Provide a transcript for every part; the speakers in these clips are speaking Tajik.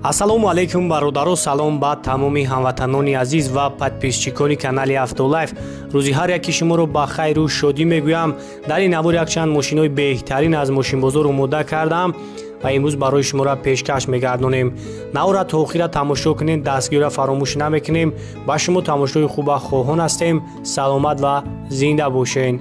Ассалому алайкум бародаро, салом ба тамоми ҳамватанони азиз ва подписчикони канали Автолайф. Рӯзи ҳар яки шуморо ба хайру шодӣ мегӯям. Дар ин навор якчанд мошинҳои беҳтарин аз мошинбозор омода кардам ва имрӯз барои шуморо пешкаш мегардонем. Навора то охира тамошо кунед, дастгирро фаромӯш намекунем. Ба шумо тамошои хуба хоҳон ҳастем. Саломат ва зинда бошед.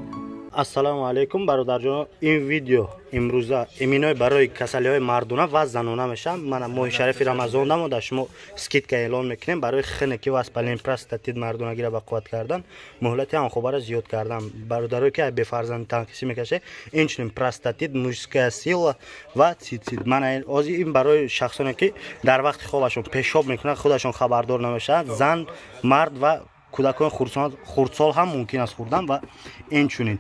Ассалому алайкум бародарҷон, ин видео имрӯза иминой барои касалиҳои мардона ва занона мешавад. Мана моҳи шарифи Рамазон дамо дар шумо скидка эълон мекунем барои хиники васпалин простатит мардонагиро ба қувват кардан, муҳлати ҳамхобаро зиёд кардан. Бародарое ки бефарзанд танқисӣ мекашед, инчунин простатит, мужская сила ва цицит. Мана ози ин барои шахсоне ки дар вақти хобашон пешоб мекунанд, худашон хабардор намешаванд, зан, мард ва кӯдакони хурдсол ҳам мумкин аст хӯрдан. Ва инчунин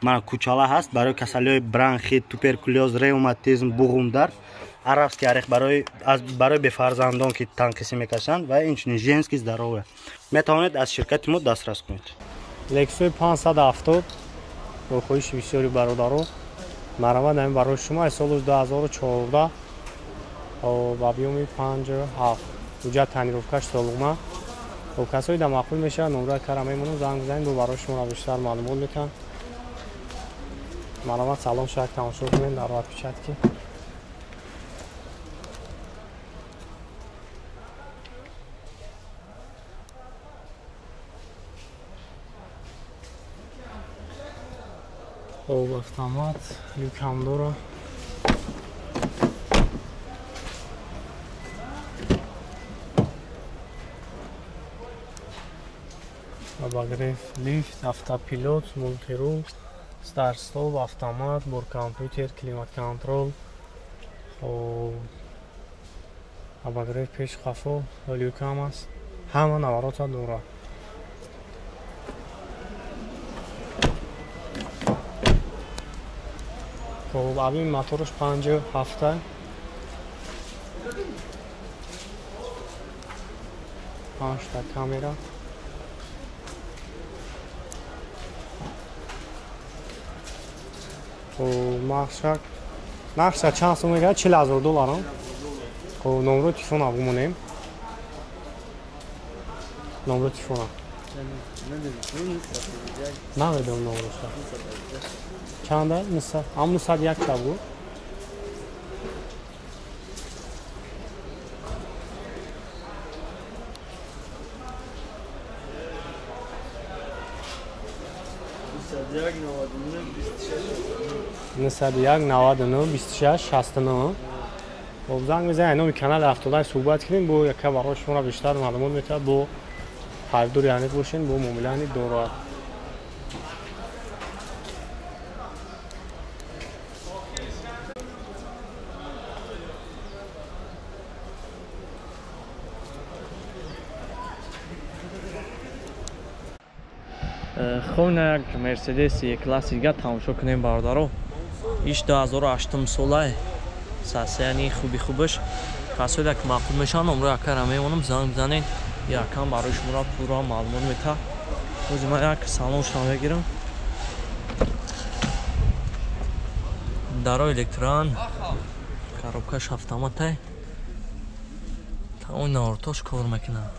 мана кучала ҳаст барои касалиҳои бронхит, туберкулёз, ревматизм, буғумдард, арабский орех барои бефарзандон ки танқисӣ мекашанд ва инчунин женский здоровье. Метавонед аз ширкати мо дастрас кунед. Лексои 570 бо хоҳиши бисёри бародаро марамад ҳамин барои шумо аз соли 2014 ба объёми 57 ҳуҷҷат тонировкаш солума. Хоб, касои да маъқул мешавад, номраи кара мемонам, занг бизанед, бо барои шуморо бештар маълумот метаҳам. Марамад салон шак тамошо кунед дар отпечатки. Хоб, автомат, люк ҳам дора. Обогрев, лифт, автопилот, мультирул, старт-стоп, автомат, боркомпютер, климат-контрол, обогрев пеш қафо, люк ҳам аст. Ҳама наворота дорад. Хоб, объёми мотораш 57, панҷта камера. Нархша чанд сум мегардад? 40 000 доллар. Хоб, номро телефона бумонем. Номро телефона. Намедонам номроша. Чанда? 900. Ам 901 та буд. Нусад як 99 26 69. Хоб, занг мезанед, номи канали Автолайф суҳбат кунем, бо яка барои шуморо бештар маълумот метаҳад, бо харидори аниқ бошед, бо муомила аниқ дорад. Хоб, як Мерседес Е-класс дига тамошо кунем бародаро. Иш 2008 солае. Сасияни хуби хубаш. Касоне ки маъқул мешаванд, номро якара мемонам, занг бизанед. Якам барои шуморо пурра маълумот метаҳад. Ҳозир ман як салоншам мегирам. Даро электран, коробкаш автоматай. Тамоми навортош кор мекунад.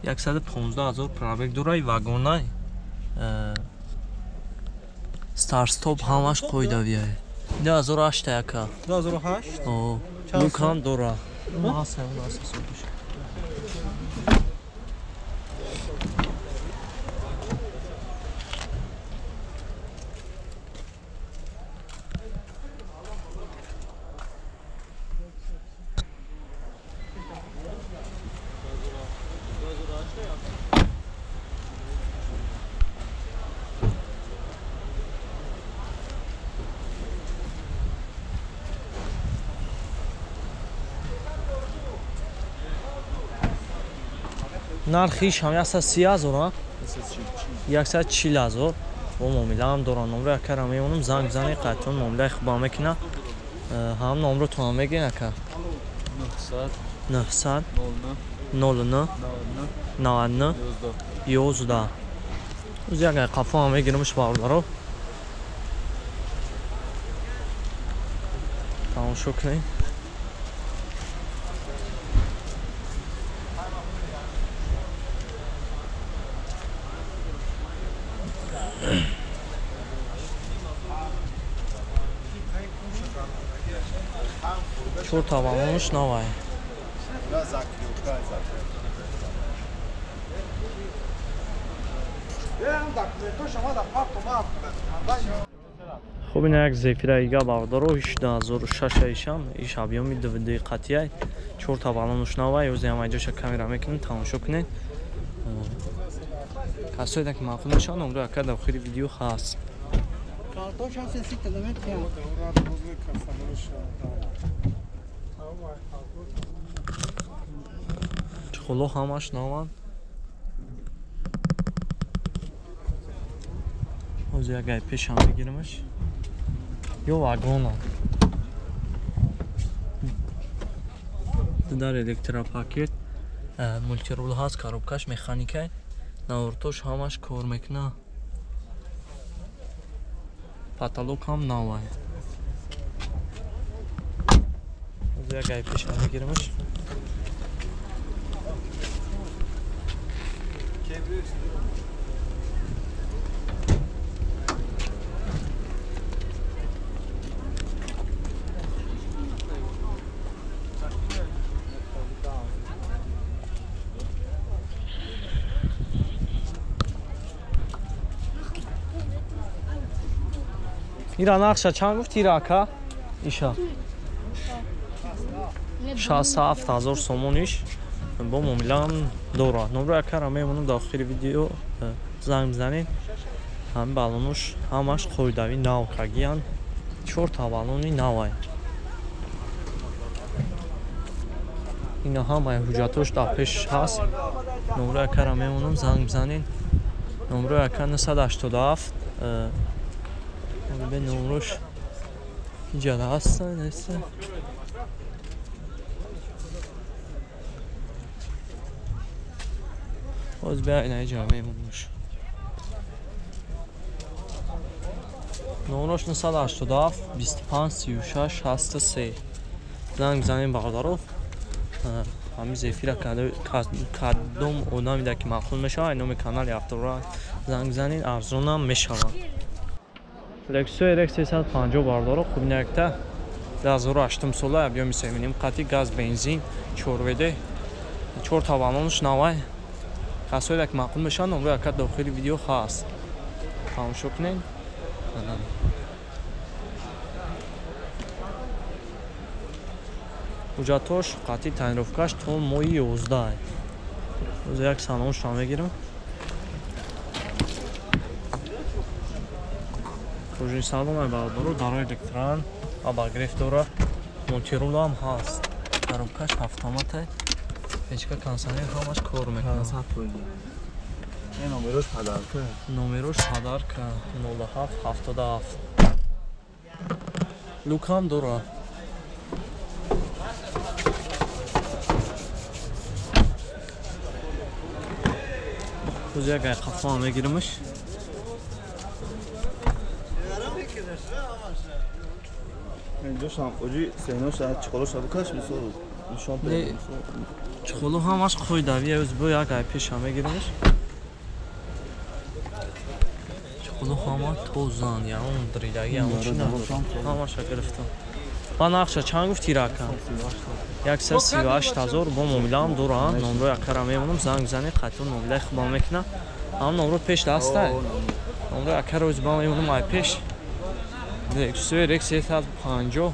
115 000 пробег дорад, вагонай. Старт-стоп ҳамаш қоидавияе. 2008 яка. 2008? О, люк ҳам дора. Нархиш ҳам 130 000, 140 000. Бо муомила ҳам дорам. Номро якара мемонам, занг бизанед, қатъан муомилаи хуба мекунад. Ҳам номро тона мегӯед ака? 900 09 99 11. Оз як қафо ҳам мегирамш бародаро. Тамошо кунед. Чорта баллонуш навай. Хуб, ина як Зефира ига бародаро, 2006 ишам, иш объёми 2 қатияй, чорта баллонуш навай, ёзе ҳам айҷоша камера мекунем, тамошо кунед. Касоеда ки маъқул мешаванд, номро ака дар охири видео ҳаст. Чхоло ҳамаш наванд. Ҳозир як гай пешам мегирамаш. Ё вагона. Дар электропакет мультирул ҳаст, коробкаш механикай, навортош ҳамаш кор мекуна. Потолок ҳам навай. Ҳозир як гай пешам мегирамаш. Ира нақша чанд гуфт ира ака? Иша. 67 000 сомон иш бо муомилаам дорад. Номро акара мемонам дар охири видео занг бизанед. Ҳамин баллонуш ҳамаш қоидави нав кагиян. Чорта баллони навай. Ина ҳамаи ҳуҷҷатош дар пеш ҳаст. Номро акара мемонам, занг бизанед. Номро ака 987 бе номрош иҷада ҳаста неста. Боз бия ина иҷа мемонаш. Номрош 987 25 36 63. Занг бизанем бародаров. Ҳамин Зефира кадом одамида ки маъқул мешавад, номи канали Автора занг бизанед, арзонам мешавад. Lexus RX 350 бародаро, хуб якта 2008 сола объёми 3.5 қати газ бензин 4 ВД, чорта баллонуш навай. Касоеда ки маъқул мешавад, номро ака дохили видео ҳаст. Тамошо кунед. Ҳуҷҷатош қати тонировкаш то моҳи 11. Ҳозир як салоншро мегирам. Кожини салон бародаро, дарои электран, обогрев дора, мультирул ҳам ҳаст. Коробкаш автомата, печка, кондиционер ҳамаш кор мекунад. Номерош подарка. Номерош подарка 07 77. Люк ҳам дора. Ҳозир як гай қафо мегирамаш. Инҷошам оҷи сенош чиқолош букаш мисол нишон Не, чиқоло ҳамаш қоидавия, ӯз бо як гай пеша мегирамаш. Чиқоло ҳама тозан, ягон дридаги, ягон чи надорад. Ҳамаша гирифтам. Ба нақша чанд гуфти рака? 138 000 бо муомилаам дорам. Номрои акара мемонам, занг бизанед, қатъиён муомилаи хубам мекунам. Ҳам номро пеш дастай. Номрои акара ӯз ба мемонам ай пеш. Lexus RX 350.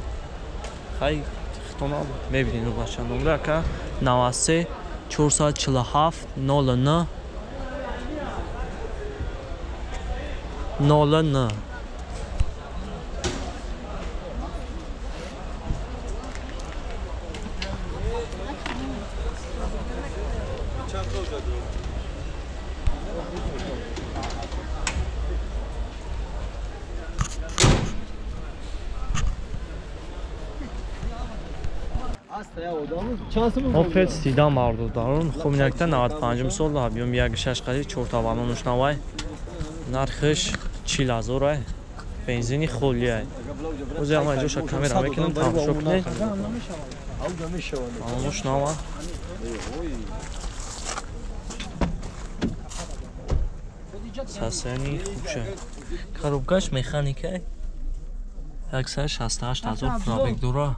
Хай хитона мебинед бача. Номрои ака 93 447 09 09. Опел седан бародарон, хуб инакта 95 сол объём 1.6 қади, чорта баллонуш навай. Нархиш 40 000 ай. Бензини холӣ ай. Ҳозир ҳама ҷоша камера мекунам, тамошо кунед. Баллонуш нава. Сасани хубша. Коробкаш механика. 168 000 пробег дора.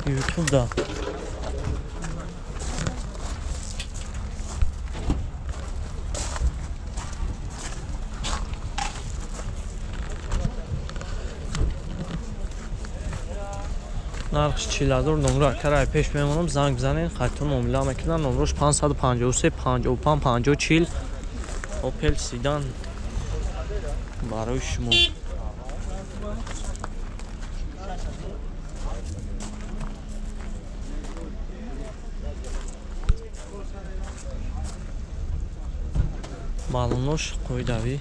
Ютубда. Нархш 40,000 номро акара пеш мемонам, занг бизанед, хайтон муомила мекунанд. Номрош 553 55 50 40. Opel Sedan барои шумо. Балонош қоидавӣ.